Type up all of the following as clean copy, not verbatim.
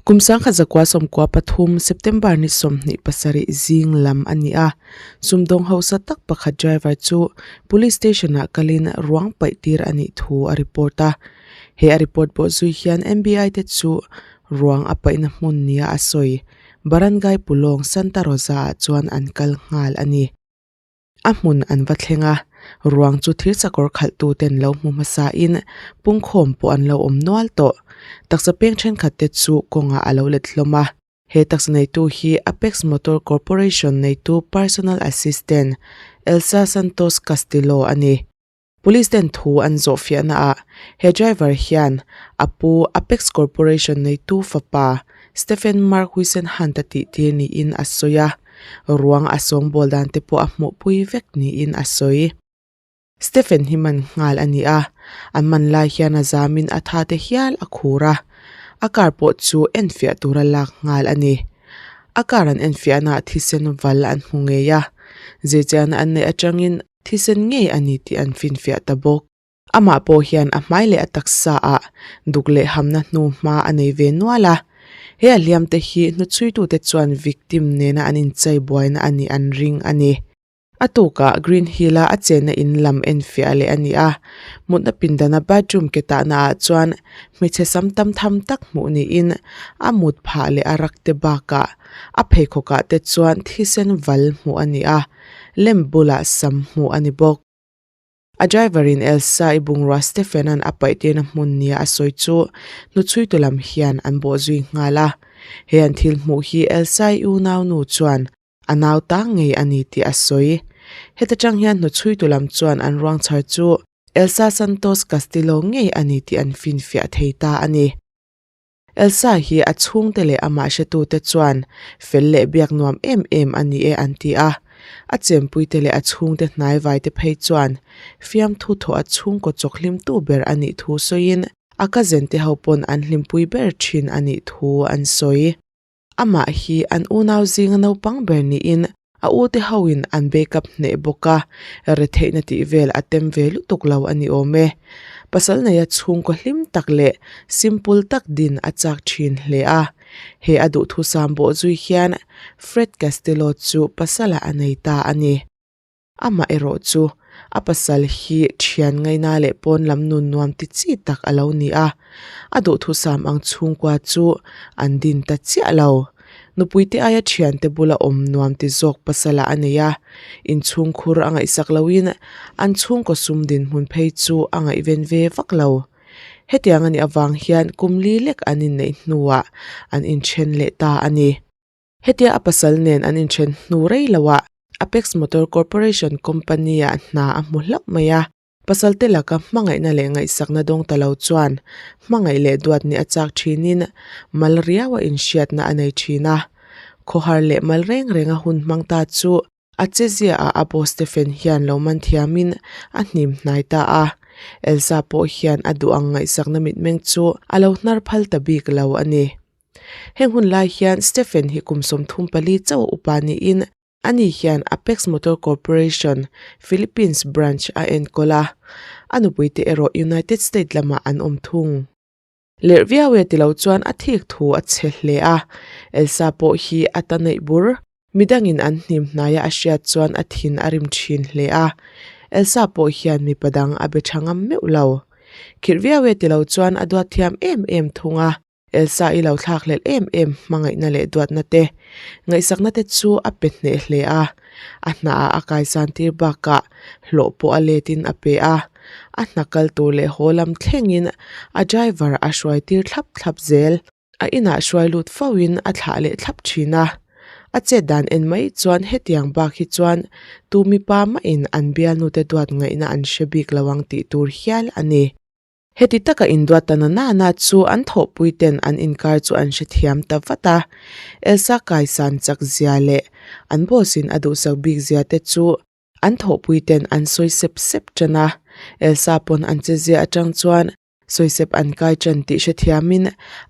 Kum 1993 September ni 27 zing lam a ni a, sumdawng hausa tak pakhat driver chu Police Station ah kalin ruang paih tir a nih thu a report a. He a report pawh zui hian NBI te chu ruang a paihna hmun nia a sawi Barangay Pulong Santa Rosa ah chuan an kal nghal a ni. A hmun an va thleng a, ruang chu thir sakawr khalh tu ten lo hmu hmasa in pungkhawm pawh an lo awm nual tawh. Taksa peng thenkhat te chu kawngah a lo let hlawm a, he taksa neitu hi Apex Motor Corporation neitu Personal Assistant Elsa Santos Castillo a ni. Police ten thu an zawh fiahna ah he driver hian a pu Apex Corporation neitu fapa Stephen Mark Huisenhunt a tih tir niin a sawi a, ruang a sawngbawl dan te pawh a hmuhpui vek niin a sawi. Stephen hi man nghal a ni a, an man lai hian a zamin a tha te hial a khur a, a car pawh chu enfiah tura lak nghal a ni. A car an enfiahna ah thisen val an hmu ngei a, zirchiahna an neih atangin Thisen ngei a ni tih an finfiah ta bawk. Amah pawh hian a hmai leh a taksa ah duk leh hamna hnu hma a nei ve nual a. He a hliam te hi hnuchhuitute chuan victim nena an inchei buaina a nih an ring a ni. A tukah Green Hill-a a chenna in lam enfiah leh a ni a, mutna pindana bathroom ke tahna ah chuan hmeichhe sam tam tham tak hmuh niin a mut phah leh a rak te bakah a pheikhawkah te chuan thisen val hmuh a ni a. Lem bulah sam hmuh a ni bawk. A driver in Elsa i bungrua Stephen-a'n a paih tirna hmun nia a sawi chu hnuchhuitu lam hian an bawh zui nghal a. He an thil hmuh hi Elsa i unaunu chuan a nau ta ngei a ni tih a sawi. Heta tang hian hnuchhuitu lam chuan an ruang chhar chu Elsa Santos Castillo ngei a ni tih an finfiah thei ta a ni. Elsa hi a chhungte leh amah hretute chuan fel leh biak nuam em em a ni e an ti a. A chempuite leh a chhungte hnaivaite phei chuan fiamthu thawh a chhungkaw chawk hlimtu ber a nih thu sawiin a cousin te ho pawn an hlimpui ber thin a nih thu an sawi. Amah hi an unau zinga naupang ber niin a ute hoin an backup hneh bawk a, retheihna tih vel a tem ve lutuk lo a ni awm e. Pasal neia chhungkaw hlim tak leh simple tak din a chak thin hle a. He a duhthusam bawh zui hian Fred Castillo chu pasalah a nei ta a ni. Amah erawh chu a pasal hi thian ngaina leh pawn lam nun nuam ti chi tak a lo ni a, a duhthusam ang chhungkua chu an din ta chiah lo. Nupuite aia thiante bula awm nuam ti zawk pasalah a nei a, inchhungkhur a ngaihsak loin an chhungkaw sum dinhmun phei chu a ngaihven ve vak lo. Hetiang a nih avang hian kum li lek an inneih hnuah an inthen leh ta a ni. Hetia a pasal nen an inthen hnu rei loah Apex Motor Corporation company-ah hna a hmu hlauh mai a, pasal te laka hmangaihna leh ngaihsakna dawng ta lo chuan hmangaih leh duat nih a chak thinin mal riau a inhriatna a nei thin a. Khawhar leh mal reng renga hun hmang ta chu a cheziaah a boss Stephen hian lo man thiamin a hnim hnai ta a, Elsa pawh hian a duh ang ngaihsakna mitmeng chu a lo hnar phal ta bik lo a ni. Heng hun lai hian Stephen hi kum 34 chauh a upa niin ani hian Apex Motor Corporation, Philippines Branch a enkawl a, a nupuite erawh United States lamah an awm thung. Lerh viau e tilo chuan a thik thu a chhe hle a, Elsa pawh hi a ta neih bur. Midangin an hnim hnaia a hriat chuan a thin a rim thin hle a, Elsa pawh hian mipa dang a be tha ngam meuh lo. Khirh viau e tilo chuan a duat thiam em em thung a. Elsa i lo thlak hlelh em em hmangaihna leh duatna te, ngaihsakna te chu a pe hneh hle a. A hnaah a kaisan tir bakah hlawh pawh a letin a pe a. A hna kal tur leh haw lam thlengin a driver a hruai tir thlap thlap zel. A inah hruai lut fo in a thlah leh thlap thin a. A chet dan en mai chuan hetiang bak hi chuan tu mipa mahin an bialnute duat ngaihna an hre bik lo ang tih tur hial a ni. Heti taka induat ta na nana chu an thawhpui ten an inkar chu an hrethiam ta vat a. Elsa kaisan chak zia leh an boss in a duhsak bik zia te chu an thawhpui ten an sawi sep sep tan a. Elsa pawn an che zia atang chuan sawi sep an kai tan tih hrethiam in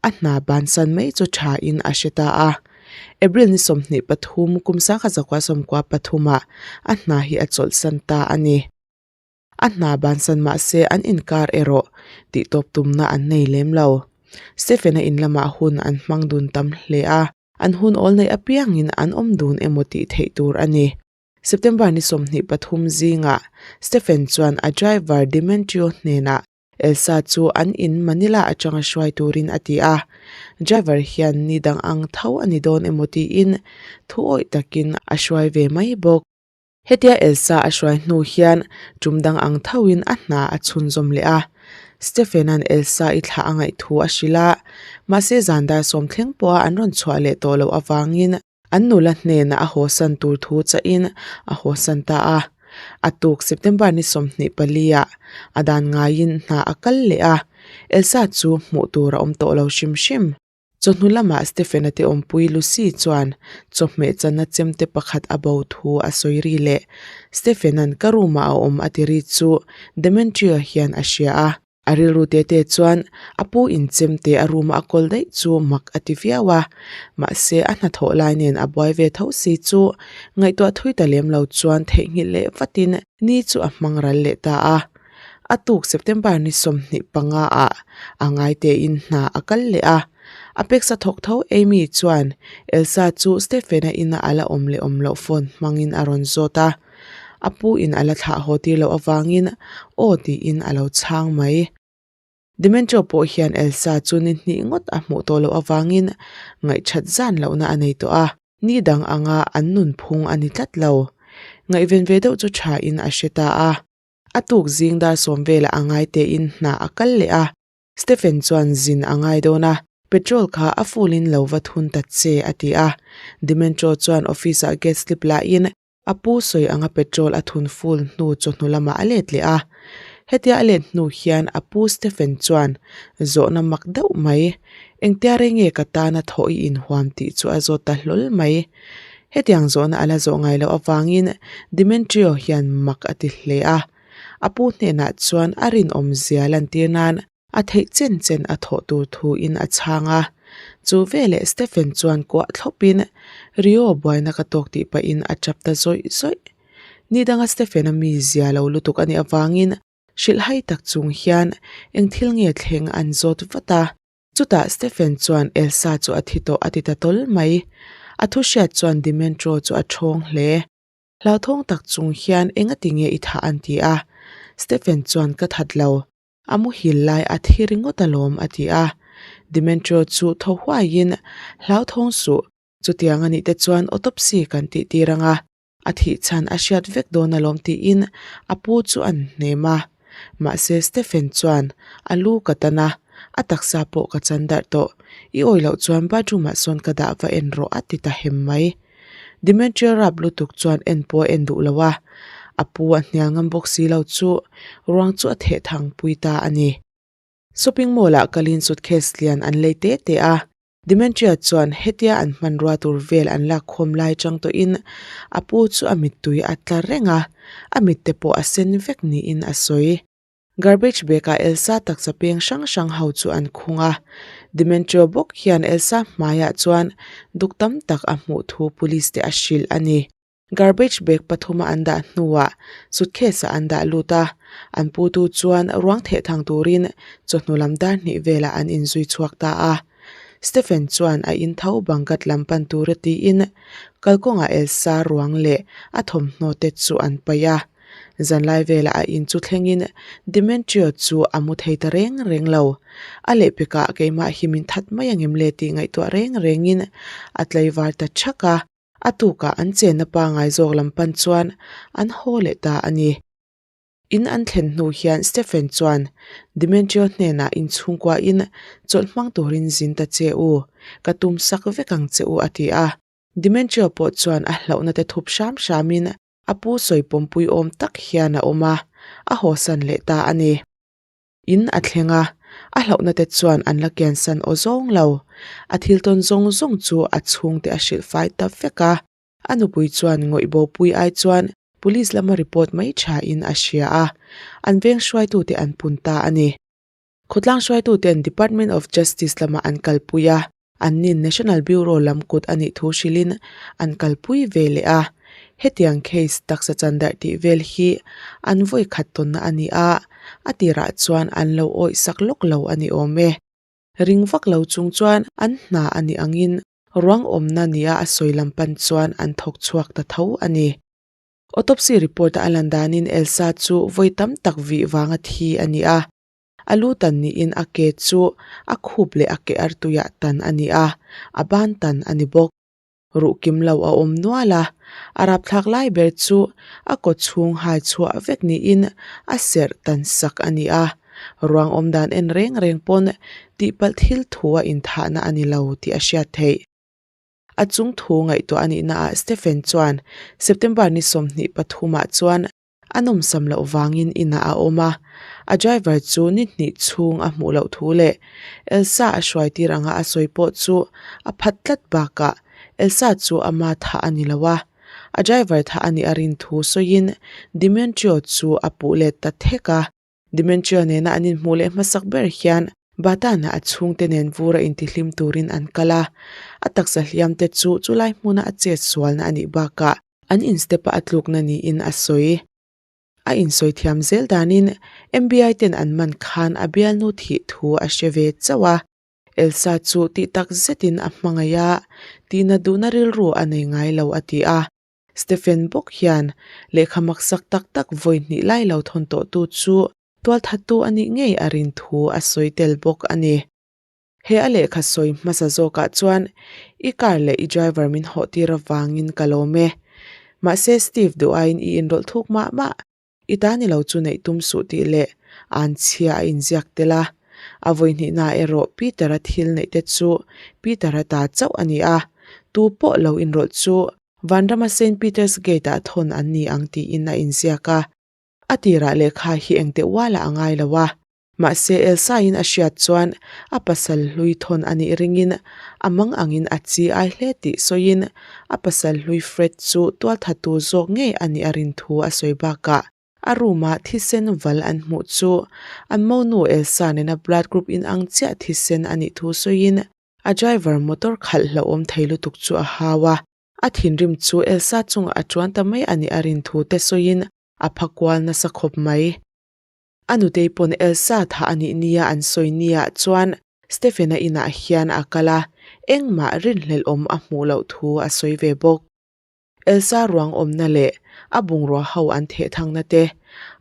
a hna bansan mai chu tha in a hre ta a. April ni 23 kum 1993 ah a hna hi a chawlhsan ta a ni. A hna bansan mah se an inkar erawh tih tawp tumna an nei lem lo. Stephen-a in lamah hun an hmang dun tam hle a, an hun awl neih apiangin an awm dun emaw tih theih tur a ni. September ni 23 zingah Stephen chuan a driver Dementrio hnenah Elsa chu an in Manila atanga hruai turin a ti a, driver hian ni dang ang tho a ni dawn emaw tiin thu awih takin a hruai ve mai bawk. Hetia Elsa a hruai hnu hian tum dang ang thoin a hna a chhunzawm leh a. Stephen-a'n Elsa i thlah a ngaih thu a hrilh a, mahse zan dar sawm thleng pawha an rawn chhuah leh tawh loh avangin an nula hnenah a hawsan tur thu chahin a hawsan ta a. A tuk September ni 24 ah a dan ngaiin hna a kal leh a, Elsa chu hmuh tur a awm tawh lo hrim hrim. Chawhnu lamah Stephen-a te awmpui Lucy chuan chawhmeh channa chemte pakhat a bo thu a sawi ri leh Stephen-a'n ka room-ah a awm a ti ri chu Dementrio hian a hria a. A rilru te te chuan a pu in chemte a room-a a kawl daih chu mak a ti viau a, mahse a hnathawh lai nen a buai ve tho si chu ngaihtuah thui ta lem lo chuan theihnghilh leh vatin ni chu a hmang ral leh ta a. A tuk September ni 25 ah a ngai tein hna a kal leh a. A peksa thawk tho Amy chuan Elsa chu Stephen-a ina a la awm leh awm loh phone hmangin a rawn zawt a. A pu in a la thlah haw tir loh avangin aw tiin a lo chhang mai. Demetrio pawh hian Elsa chu ni hnih ngawt a hmuh tawh loh avangin ngaihthat zan lohna a nei tawh a. Ni dang anga an nunphung a ni tlat lo. Ngaihven ve deuh chu tha in a hre ta a. A tuk zing dar sawm velah a ngai tein hna a kal leh a. Stephen chuan zin a ngai dawn a, petrol kha a full in lo va thun ta che a ti a. Dementro chuan office ah gas slip la in a pu sawi anga petrol a thun full hnu chawhnu lamah a let leh a. Hetia a let hnu hian a pu Stephen chuan zawhna mak deuh mai, Engtia rei nge ka tana thawh i inhuam tih chu a zawt ta hlawl mai. Hetiang zawhna a la zawh ngai loh avangin Demetrio hian mak a ti hle a. A pu hnenah chuan a rinawm zia lantir nan a theih chen chen a thawh tur thuin a chhang a. Chu veleh Stephen chuan kuah thlawpin Rio buaina ka tawk tih pahin a tap ta zawih zawih. Ni danga Stephen-a mi zia lo lutuk a nih avangin hrilhhai tak chung hian eng thil nge thleng an zawt vat a. Chutah Stephen chuan Elsa chu a thi tawh a ti ta tawl mai. A thu hriat chuan Dementro chu a thawng hle. Hlauthawng tak chung hian engati nge i thah an ti a. Stephen chuan ka that lo. A muhil lai a thi ringawt alawm a ti a. Dementro chu thaw huaiin hlauthawng suh. Chutiang anih te chuan autopsy kan tih tir ang a. A thih chhan a hriat vek dawn alawm tiin a pu chu an hnem a. Mahse Stephen chuan a lu ka tan a, a taksa pawh ka chan darh tawh. I awi loh chuan bathroom ah sawn ka dah va en rawh a ti ta hem mai. Demetria rap lutuk chuan en pawh a en duh lo a, a pu a hnial ngam bawk si lo chu ruang chu a theh thang pui ta a ni. Shopping mall ah kalin suitcase lian an lei te te a. Demetria chuan hetia an hmanrua tur vel an lak khawm lai chang tawhin a pu chu a mittui a tla reng a, a mitte pawh a sen vek niin a sawi. Garbage bag ah Elsa taksa peng hrang hrang ho chu an khung a, Demetrio bawk hian Elsa hmaiah chuan duk tam tak a hmuh thu police te a hrilh a ni. Garbage bag pathuma an dah hnuah suitcase ah an dah lut a, an putu chuan ruang theh thang turin chawhnu lam dar hnih velah an inzui chhuak ta a. Stephen chuan a in tho bangkat lam pan tura tiin kalkawngah Elsa ruang leh a thawmhnaw te chu an paih a. Zanlai velah a in chu thlengin Dementrio chu a mu thei ta reng reng lo. A lehpekah keimah hi min that mai angem le tih ngaihtuah reng rengin a tlaivar ta thak a. A tukah an chenna pangai zawk lam pan chuan an haw leh ta a ni. In an thlen hnu hian Stephen chuan Demetrio hnenah inchhungkuain chawlh hmang turin zin ta che u, ka tum sak vek ang che u a ti a. Demetrio pawh chuan a hlauhna te thup hram hramin a pu sawi pawmpui awm tak hian a awm a, a hawsan leh ta a ni. In a thleng a, a hlauhna te chuan an la kiansan aw zawng lo. A thil tawn zawng zawng chu a chhungte a hrilh fai ta vek a. A nupui chuan ngawih bopui ai chuan police lama report mai tha in a hria a, an veng hruaitute an pun ta a ni. Khawtlang hruaituten Department of Justice lama an kalpui a, Annin National Bureau lam kut a nih thu hrilhin an kalpui ve leh a, hetiang case taksa chandarh tih vel hi an vawi khat tawnna a ni a, a tirah chuan an lo awih sak lawk lo a ni awm e. Ring vak lo chung chuan an hna a nih angin ruang awmna nia a sawi lam pan chuan an thawk chhuak ta tho a ni. Autopsy report-a a lan danin Elsa chu vawi tam tak vih vanga thi a ni a. A lu tan niin a ke chu a khup leh a ke artuiah tan a ni a, a ban tan a ni bawk. Ruh kim lo a awm nual a, a rapthlak lai ber chu a kaw chhung hai chhuah vek niin a serh tan sak a ni a. Ruang awm dan en reng reng pawn tihpalh thil thu a inthahna a ni lo tih a hriat theih. A chung thu ngaihtuah a nihnaah Stephen chuan September ni 23 ah chuan A nawmsam loh vangin inah a awm a, a driver chu ni hnih chhung a hmuh loh thu leh Elsa a hruai tir anga a sawi pawh chu a phat tlat bakah Elsa chu ama thah a ni lo a, a driver thah a nih a rin thu sawiin Dementio chu a puh let ta thek a. Dementio nena an inhmuh leh hmasak ber hian Batana a chhungte nen vur a intihlim turin an kal a, a taksa hliam te chu chulai hmuna a chet sualna a nih bakah an in step a a tlukna niin a sawi. A insawi thiam zel danin MBI ten an man khan a bialnu thih thu a hre ve chauh a, Elsa chu tih tak zetin a hmangaih a, tihna duhna rilru a nei ngai lo a ti a. Stephen bawk hian lehkha maksak tak tak vawi hnih lai lo thawn tawhtu chu tualthattu a nih ngei a rin thu a sawi tel bawk a ni. He a lehkha sawi hmasa zawkah chuan i car leh i driver min hawh tir avangin ka lawm e. Mahse Steve duh aiin i inrawlh thuk mah mah. I ta ni lo chu neih tum suh tih leh an chhia a inziak tel a. A vawi hnihna erawh Peter-a thil neih te chu Peter-a ta chauh a ni a, tu pawh lo inrawlh chu Vanrama Saint Peter's Gate-ah thawn an ni ang tiin a inziak a. A tirah lehkha hi engteh ualah a ngai lo a. Mahse Elsa-in a hriat chuan a pasal hlui thawn a nih ringin a mang angin a chi ai hle tih sawiin a pasal hlui Fred chu tualthatu zawk ngei a nih a rin thu a sawi bakah a room-a thisen val an hmuh chu an monu Elsa nena blood group inang chiah thisen a nih thu sawiin a driver motor khalh hlauhawm thei lutuk chu a hau a. A thinrim chu Elsa chungah a tuan ta mai a nih a rin thu te sawiin a pha kual nasa khawp mai. A nutei pawn Elsa thah a nih nia an sawi niah chuan Stephen-a inah hian a kal a, engmah rinhlelh awm a hmuh loh thu a sawi ve bawk. Elsa ruang awmna leh a bungrua ho an theh thangna te,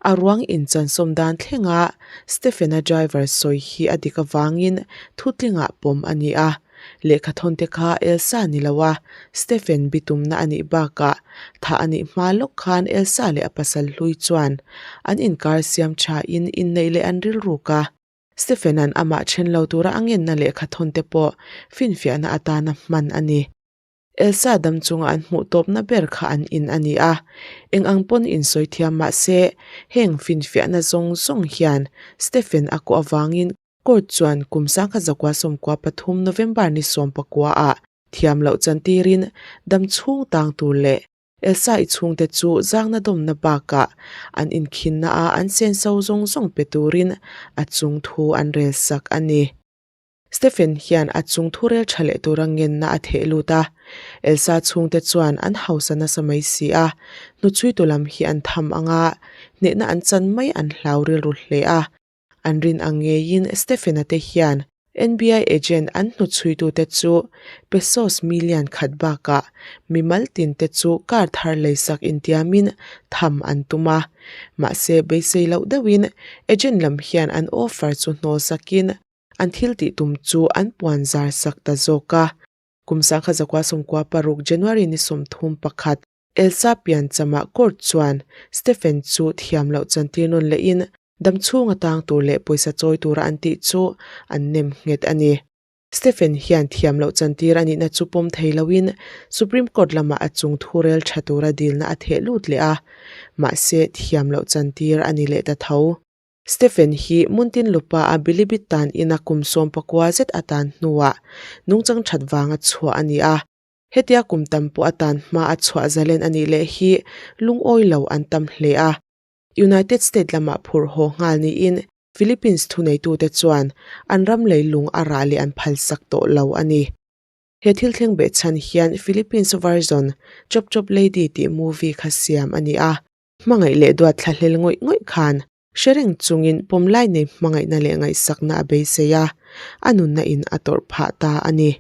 a ruang inchansawm dan thlenga Stephen-a driver sawi hi a dik avangin thutlingah pawm a ni a. Lehkhathawn te kha Elsa ni lo a, Stephen bitumna a nih bakah thah a nih hma lawk khan Elsa leh a pasal hlui chuan an inkar siam thain inneih leh an rilruk a. Stephen-a'n amah then lo tura a ngenna lehkhathawn te pawh finfiahna atana hman a ni. Elsa dam chunga an hmuh tawpna ber kha an in a ni a, eng ang pawn insawi thiam mah se heng finfiahna zawng zawng hian Stephen a kuah avangin Court chuan kum 1993 November ni 19 ah thiam loh chantirin dam chhung tang tur leh Elsa i chhungte chu zangna dawmna bakah an inkhinna a an senso zawng zawng pe turin a chung thu an rel sak a ni. Stephen hian a chung thu rel tha leh tura ngenna a theh lut a, Elsa chhungte chuan an hausa nasa mai si a, hnuchhuitu lam hi an tham anga hnehna an chan mai an hlau rilru hle a. An rin ang ngeiin Stephen-a te hian NBI agent an hnuchhuitute chu pesos million khat bakah mimal tinte chu car thar leisak intiamin tham an tum a. Mahse beisei loh deuhin agent lam hian an offer chu hnawlsakin an thil tih tum chu an puan zar sak ta zawk a. Kum 1996 January ni 31, Elsa pianchama court chuan Stephen chu thiam loh chantir nawn lehin dam chhung atang tur leh pawisa chawi tura an tih chu an nem nghet a ni. Stephen hian thiam loh chantir a nihna chu pawm thei loin Supreme Court lamah a chung thu rel tha tura dilna a theh lut leh a, mahse thiam loh chantir a ni leh ta tho. Stephen hi Muntinlupa a Bilibid tan ina kum 19 zet a tan hnuah nungchang that vanga chhuah a ni a. Hetia kum tam pawh atan hma a chhuah zalen a nih leh hi lungawi lo an tam hle a. United State lamah phurh haw nghal niin Philippines thuneitute chuan an ram leilung a rah leh an phalsak tawh lo a ni. He thil thleng beh chhan hian Philippines version Chop Chop Lady tih movie kha siam a ni a. Hmangaih leh duat thlahlel ngawih ngawih khan. Hre reng chungin pawmlai nei hmangaihna leh ngaihsakna a beisei a, a nunna in a tawrh phah ta a ni.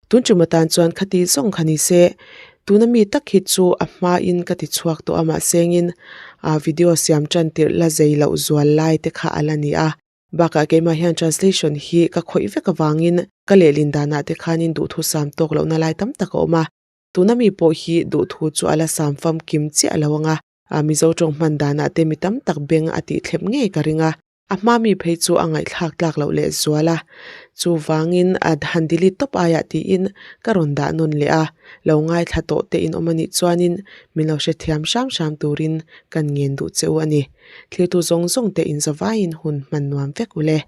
Tun tum atan chuan khati zawng kha ni se, tuna mi tak hi chu a hmain ka ti chhuak tawh a mahsengin a video siam tan tirh la zei loh zual lai te kha a la ni a. Bakah keimah hian translation hi ka khawih vek avangin ka lehlin danah te khanin duhthusam tawk lohna lai tam tak a awm a. Tuna mi pawh hi duhthu chu a la sam famkim chiah lo ang a, a Mizo tawng hman danah te mi tam tak beng a tih thlep ngei ka ring a. A hma mi phei chu a ngaihthlak tlak loh leh zual a, chuvangin a han delete tawp aiah tiin ka rawn dah nawn leh a, lo ngaithla tawh te in awm anih chuanin min lo hrethiam hram hram turin kan ngen duh che u a ni. Thiltu zawng zawng te in zavaiin hun hman nuam vek ule.